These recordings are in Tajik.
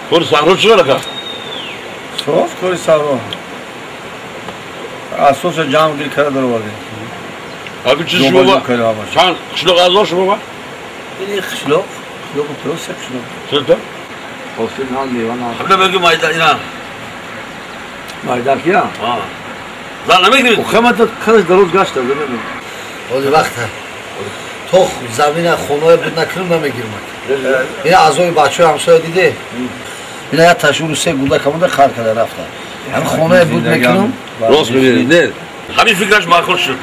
کور سهرو چرا لگا؟ صاف کوری سهرو اساس جمع گیر کرده در آورده. آقا چی شما؟ چند خشلق از شما؟ این خشلق خشلق پروسه خشلق. چطور؟ پروسه نان دیوان. قبل بگو مایدا اینا. مایدا کیا؟ آه. زن نمیگیری؟ خمت خرج دروز گشت داره. ولی وقت تو زمین خونه بود نکنم نمیگیرم. این اعضای بچه همسایه دیده. اینا یه تشور سه گوله کمونده خر کرده رفتن. هم خونه بود میکنم. راست میگی نه. همین فکرش معقول شد.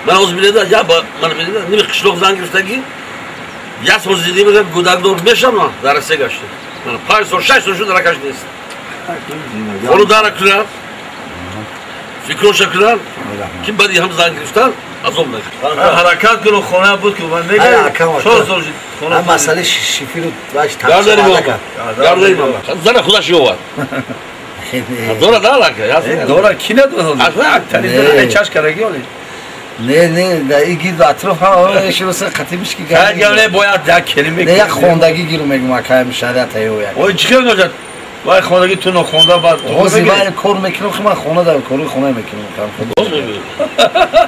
من از بیلده یا با من بیلده نمی قشلق زن گرفتگی. یا سوز دیدی میگم گودک دور میشم نه در سه گشت. من 5 سال 6 سال شد رکش نیست. خونه داره کنن. فکرش کنن. کی بعدی هم زن گرفتن از اون نکرد. حرکت کنو خونه بود که من میگم 4 سال خونه. من مسئله شیفی رو باش تقسیم نکرد. گردیم زن خودش یوار. دورا داره که دورا کی نداره؟ اصلا تری چش کردگی ولی. نه نه در این گیر اطراف هم شروع خطی میشه که گرد باید یک کلمه نه یک خوندگی گیرو میگم اکایم شریعت ایو یک. وای چیکار نجات؟ وای خوندگی تو نخونده بعد تو وای کار میکنم خب من خونه دارم کاری خونه میکنم. باز میگی.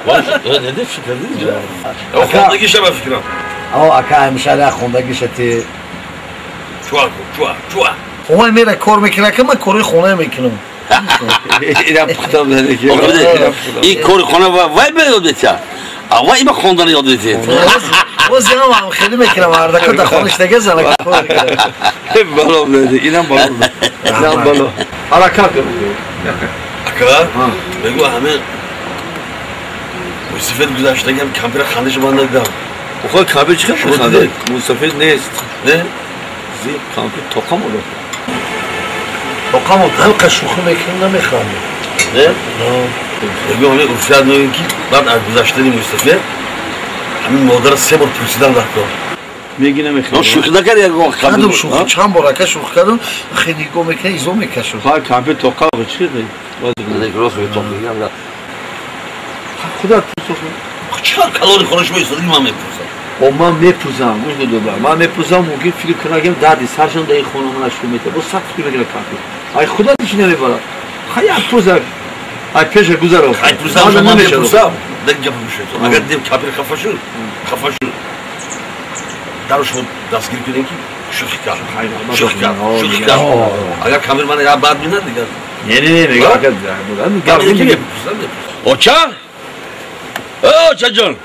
وای نه نه فکر کردی؟ خوندگی شب فکرم. آه اکایم شریعت خوندگی شتی. چوا چوا چوا. خونه میره کار میکنه که من کاری خونه میکنم. اینم پختم داره که این کار خونه وای به یاد بچه. آوا ایما خوندن یاد بده. باز هم خیلی میکنم هر دفعه خونش دیگه زنه کار میکنه. بالا بده اینم بالا. اینم بالا. حرکت کن. اکا بگو همه موسفید گذشتگی هم کمپیر خندش من ندیدم. خب کمپیر چی خنده؟ موسفید نیست. نه؟ زی کمپیر توقم بود. توقم بود. هم شوخی میکنم نمیخوام. نه؟ بگو همه افشاد میگن که بعد از گذشتنی موسفید همین مادر سه بار پرسیدم در کار. میگی نمیخوام. شوخی نکردی یک وقت کردم شوخی چند بار که شوخی کردم خیلی نگاه میکنه ایزو میکشم. خب کمپیر توقم بود چی دی؟ باز راست میگه توقم. خدا پرسو. چرا کلون خونش میسازی من میپرسم. و من میپوزم گوش دو من میپوزم ممکن فکر کنم که دردی سرشون در این خونه من شروع میته با سخت فکر میکنه کافی ای خدا دیش نمیبره خیلی پوزم ای پیش گذرو ای پوزم من میپوزم دیگه میشه اگر دیم کافر خفه شد خفه شد درش دستگیر کنین که شوخی کرد شوخی کرد شوخی کرد اگر کامل من یا بعد میاد دیگه نه نه نه اگر میگم اوچا اوچا جان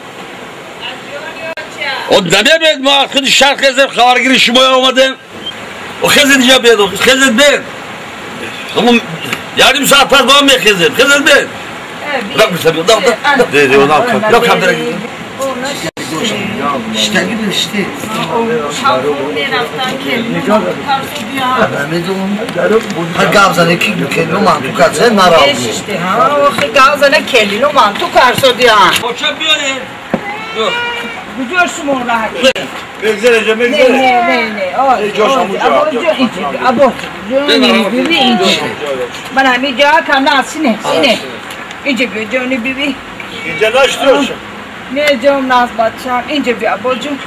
او نمیاد ما خود شرق خزر خبرگیری شما اومدن و خزر اینجا بیاد خزر بیاد همون یعنی ساعت پس با هم میخزر خزر بیاد رب سبیل دار دار ده اونم دار کم شتگی بشتی نمیدونم گاو زنه کی کلیو من تو کارسه نراو گاو زنه کلیو من تو کارسو دیان اوچا بیاریم کجا شما راحت بگذره جا بگذره نه نه نه آه ابو جونی بیبی اینجا من همینجا کم نه سینه سینه اینجا بیا جونی بیبی اینجا نشتوش نه جون ناز بچه‌م اینجا بیا ابو جون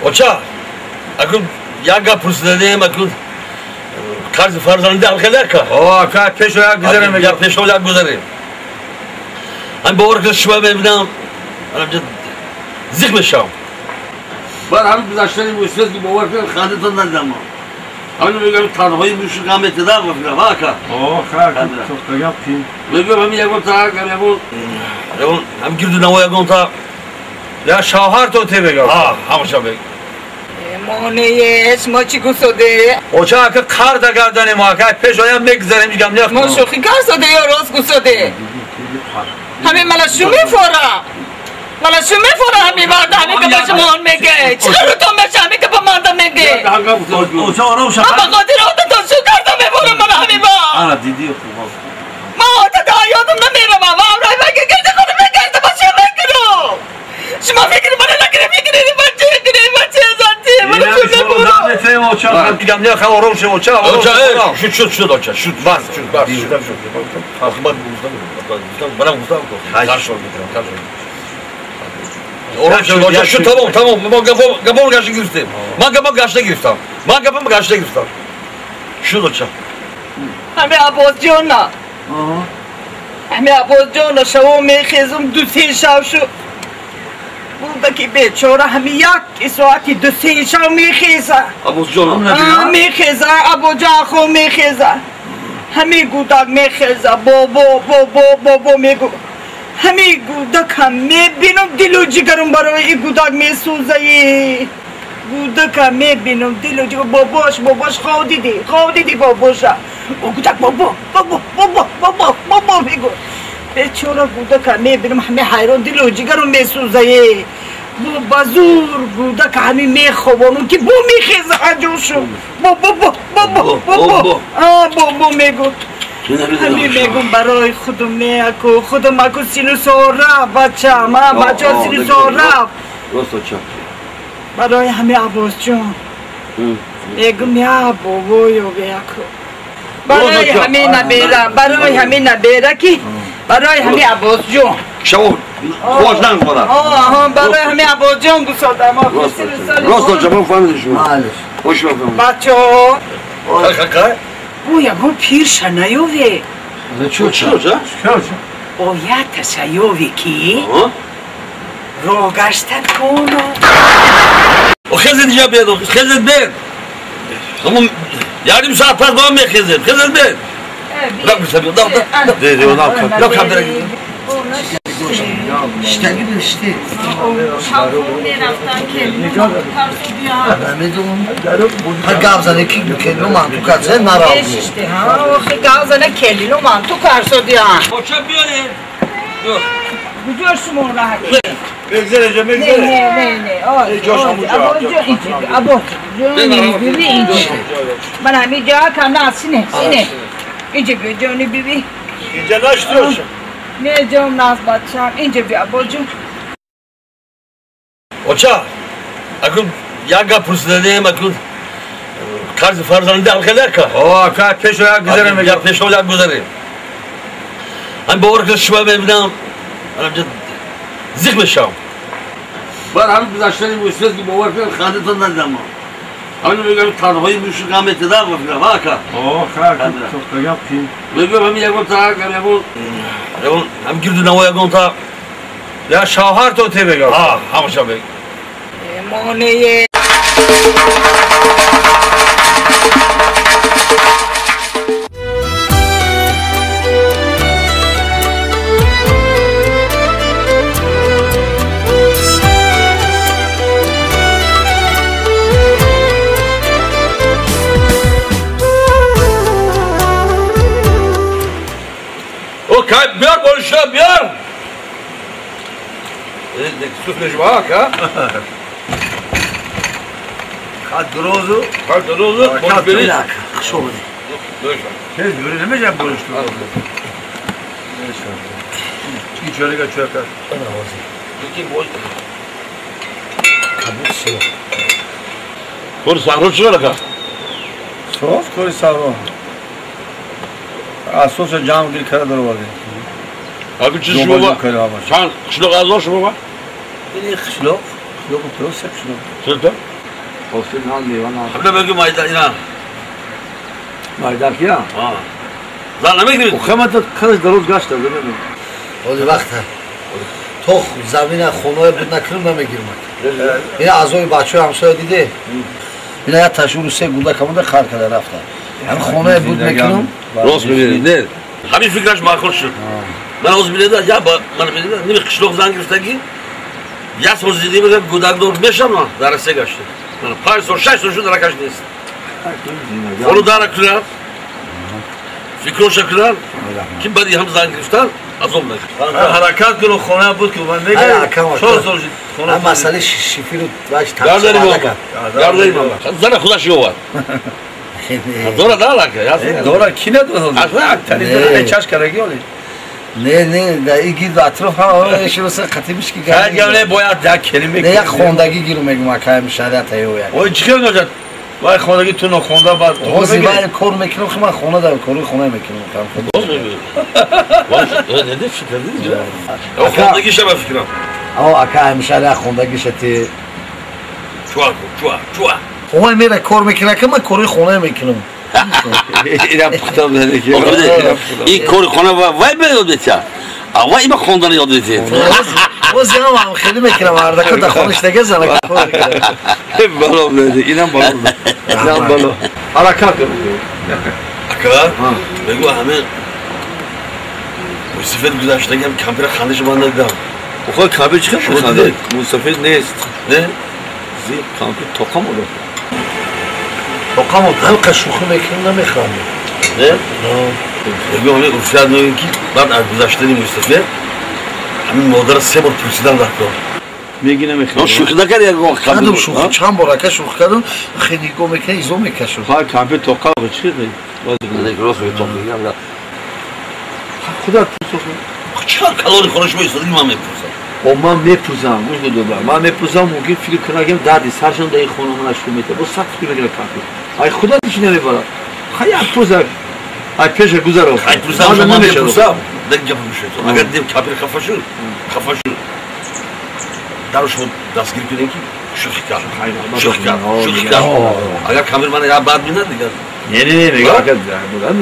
اوچا اكون یا پرسیدم اكون قرض فرزنده الخلاکه آه که پیش رو یک گذره یا پیش رو یک گذره هم باور که شما ببینم زیق میشم بعد همین گذشتنی موسیقی که باور کنم خندتون ندیدم همین میگم تنهایی میشه غم اتدا گفتم ها که آه خیر تو قیم میگم همین یکم تا یکم هم گرد نوا یکم تا یا شوهر تو تی بگم ها همش بگم Монееш, мо чӣ гусоде? Оча ака қар да гардани мо ака пеш оям мегзарем гам не. Мо шӯхӣ карсоде ё рост гусоде? Ҳамин мала шу мефора. Мала шу мефора ҳамин варда ҳамин ки ба шумо он меге. Чӣ рӯтон меша ҳамин ки ба манда меге. Оча ором ша. Ман ба хотири одатон шу карда мефорам мана ҳамин ва. Ана диди хуб. Ман одата ёдам намеравам. Ва аврай ваги гирди хона мегарда ба шу мекунам. Шумо фикри мана накунед, фикри бача кунед, бача занти. Мана шу мефорам. Шуд, шуд, шуд, оча, шуд, бас, шуд, бас, шуд. Ман гуфтам, манам гуфтам, каршо. Оча, шуд, тамом, тамом. Мо гапом гашта гирифтем. Ман гапам гашта гирифтам. Ман гапам гашта гирифтам. Шуд, оча. Ҳами Аббосҷона. Ҳами Аббосҷона шаво мехезум ду се шав шуд. Будаки бечора ҳами як соати ду се шав мехеза. Аббосҷона. Мехеза, Абоҷон хо мехеза. Ҳами гудак мехеза, бобо, бобо, бобо мегу. Ҳами гудака мебинам дилу ҷигарам барои и гудак месӯзаи. Гудака мебинам дилу ҷигар бобош, бобош хов диди, хов диди бобоша. О гудак бобо, бобо, бобо, бобо, бобо мегу. Бечора гудака мебинам ҳами ҳайрон дилу ҷигарам месӯзаи. Бо ба зур гудака ҳами мехобонам ки бо мехеза аҷошу. Бобо, бобо, бобо, бобо мегу. Ҳамин мегум барои худум неаку, худум аку сину сол рафт, бачам, бача сину сол рафт. Рост оча. Барои ҳами Аббосҷон. Мегум я бобоё беаку. Барои ҳамин набера, барои ҳамин набера ки барои ҳами Аббосҷон. Шаво хош нангора. Барои ҳами Аббосҷон гусодам. Рост оча, ман фаҳмидам шумо. Хош фаҳмидам. Бачо. Ха-ха-ха. Ой, ягон пирша наёве. Чо, чо, чо? Ояташа ёве ки роҳ гаштан коно. Хезед иҷа бед, хезед бед. Ярим соат пас ба ман мехезед, хезед бед. Гап зане ки келину манту карса наравд. Гап зане келину манту карса диан. Оча биёред. Куҷо шумо раҳат? Мегзаре, ҷа мегзаре. Не, не, не. Або, биби инҷи. Ман ҳамин ҷо кам на сине, сине. Инҷа биё ҷони биби. Инҷа нашти оча. Не ҷом нас бачам. Инҷа биё або ҷон. Оча, акун як гап пурсиданем, акун қарзи фарзанди алхелака. О, ака пешо як гузарем. Як пешо як гузарем. Ҳам бовар кунед шумо мебинам, зиқ мешавам. Бар ҳамин гузаштани мӯсифат ки бовар кунед хандатон надидам ман. Ҳамин мегӯям танҳои мӯши ғам метидам фикрам, ҳа ака? О, ха, сохтагам қин. Мегӯям ҳамин ягон та, ягон ягон ҳам гирду наво ягон та. Я шавҳар то те мегӯям. Ҳа, ҳамаша мегӯям. Монее. Биёр болиша, биёр! Суфлежвак, а? Хад дурозу. Хад дурозу, бош бериш. Хуш омадӣ. Тез бюри намешавад болиш ту. Чи чорика чорка. Кабуд сиёҳ. Кори саҳро чӣ ака? Соф кори саҳро. Асоса ҷамъ гир карда даровардем. Аку чӣ шумо? Чанд қишлоқ аъзо шумо? Ин қишлоқ, қишлоқ то се қишлоқ. Чӣ? Ҳосил нан мева нан. Ҳамда мегӯ майда ина. Майда кия? Ҳа. Зан намегиред? Охамата қадаш дароз гашта, намегиред. Ҳоли вақт то замина хонаҳое буд накунам намегирмад. Ина аъзои бачаҳои ҳамсоя диде? Ина як ташуру се гулда камонда хар карда рафта. Ҳамин хонае буд мекунам. Рост мегӯед, не? Ҳамин фикраш маъқул шуд. Ман ҳозир биледа, я ман биледа, ними қишлоқ зан гирифтагӣ, як сол зиндагӣ мекунам, гудакдор мешавам ман, дар Россия гашта. 5 сол 6 сол шуд ракаш нест. Хонум дара кунад, фикроша кунад, ки баъди ҳам зан гирифтан азоб накунад. Ҳаракат кун, хона буд ки ман мегӯям 4 сол шуд хона. Масъалаи шифиру ваш гардани бобо. Гардани бобо. Зана худаш ёвад. Дора далака, ясно. Дора ки надорад? Аслан телевизор чаш кардаги оли. Не, не, да иги атроф ҳама широса қатимиш ки гап. Гап бояд як калима. Не, як хондагӣ гиру мегум акаем шариат аю як. Ой чӣ хел ножад? Вай хондагӣ ту нохонда баъд. Ҳозир вай кор мекунам, хи ман хона дар кори хона мекунам. Боз мегӯӣ. Вай, не, фикр кардӣ? Хондагӣ шаба фикрам. О, акаем шариат хондагиша ти. Чуа, чуа, чуа. Ой, мера кор мекунам, ки ман кори хона мекунам. Инам пухтам ки. Ин кори хона вай ба ёд метиҳад. А вай има хондан ёд метиҳад. Боз ҳам хеле мекунам, ҳардака дар хонаш дега занака кор мекунам. Бало беди, инам бало. Инам бало. Ҳаракат кун. Ака, мегӯ ҳамин мусафед гузаштагиам кампира хандаши ман надидам. Охо кампир чӣ хел хандад? Мусафед нест. Не? Зир кампир тоқам одам. Тоқам ҳам шӯхӣ мекунам, намехандам. Не? Мегӯ ҳамин урфият мегӯем ки баъд аз гузаштани мусафед ҳамин модара 3 бор пурсидан дар кор. Меги намехандам. Шӯхӣ накард ягон кардам, шӯхӣ чанд бор ака шӯхӣ кардам, хеле нигоҳ мекунам, изо мекашам. Ха кампир тоқам чӣ хел? Худат пурсохӣ. Чӣ калони хона шумо истодаги ман мепурсам. О, ман мепурсам, гӯш кун додар. Ман мепурсам, мумкин фикр кунагем дарди саршон дар ин хона мана шуд метавад. Боз сахт фикр мекунад кампир. Ай худат чӣ намебарад? Ха як пурса, ай пеша гузаро. Ай пурсам, ман мепурсам. Дар гап гӯшед. Агар дидем кампир хафа шуд, хафа шуд. Дару шумо дастгир кунем ки шӯхӣ кард. Шӯхӣ кард, шӯхӣ кард. Агар кампир мана як бад бинад дигар. Не, не, не, мегӯям агар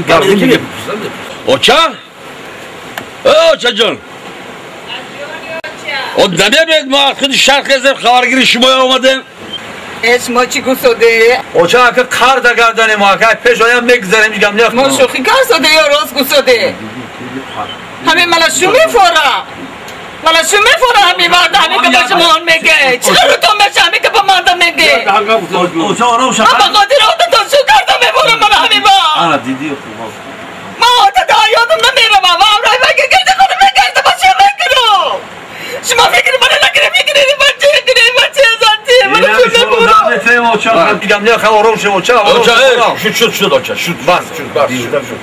гап мепурсам. Оча? Э, очаҷон. О, намебед мо аз худи шарқ хезем хабаргири шумоя омадем. Шумо чӣ гусоде? Оча ака қар да гардани мо ака пеш оям мегузарем ҳеҷ гап не. Мо шӯхӣ карсоде ё рост гусоде? Ҳамин мала шу мефора. Мала шу мефора ҳамин марда ҳамин ки ба шумоон меге. Чӣ рӯтон меша ҳамин ки ба марда меге? Оча ором ша. Ман ба хотири одатон шу карда мефорам мала ҳамин ба. Ана диди хуб. Ман одата ёдам намеравам. Ва амрои ва гирда хона мегарда ба шу мекунам. Шумо фикри мана накунед, фикри бача, фикри бача зати. Мана шу мефорам. Оча, гап не, ха ором ша, оча, оча, шуд, шуд, шуд, оча, шуд, бас, шуд, бас, шуд, шуд.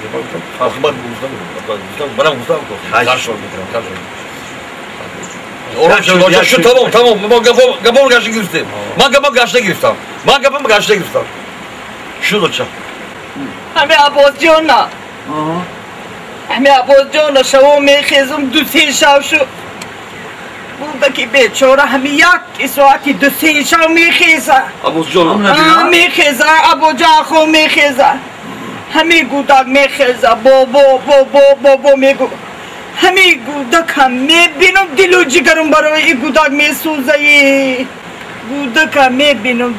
Ман гуфтам, манам гуфтам, каршо мекунам, каршо. Ором шуд, оча, шуд, тамом, тамом. Мо гапом гашта гирифтем. Ман гапам гашта гирифтам. Ман гапам гашта гирифтам. Шуд, оча. Ҳамин Аббосҷона. Ҳамин Аббосҷона шаво мехезум, 2-3 шав шуд. Будаки бечора ҳами як соати 2-3 шав мехеза. Аббосҷон мехеза, Абоҷахо мехеза. Ҳами гудак мехеза, бобо, бобо, бобо мегӯ. Ҳами гудака мебинам, дилу ҷигарум барои гудак месӯзаи. Гудака мебинам.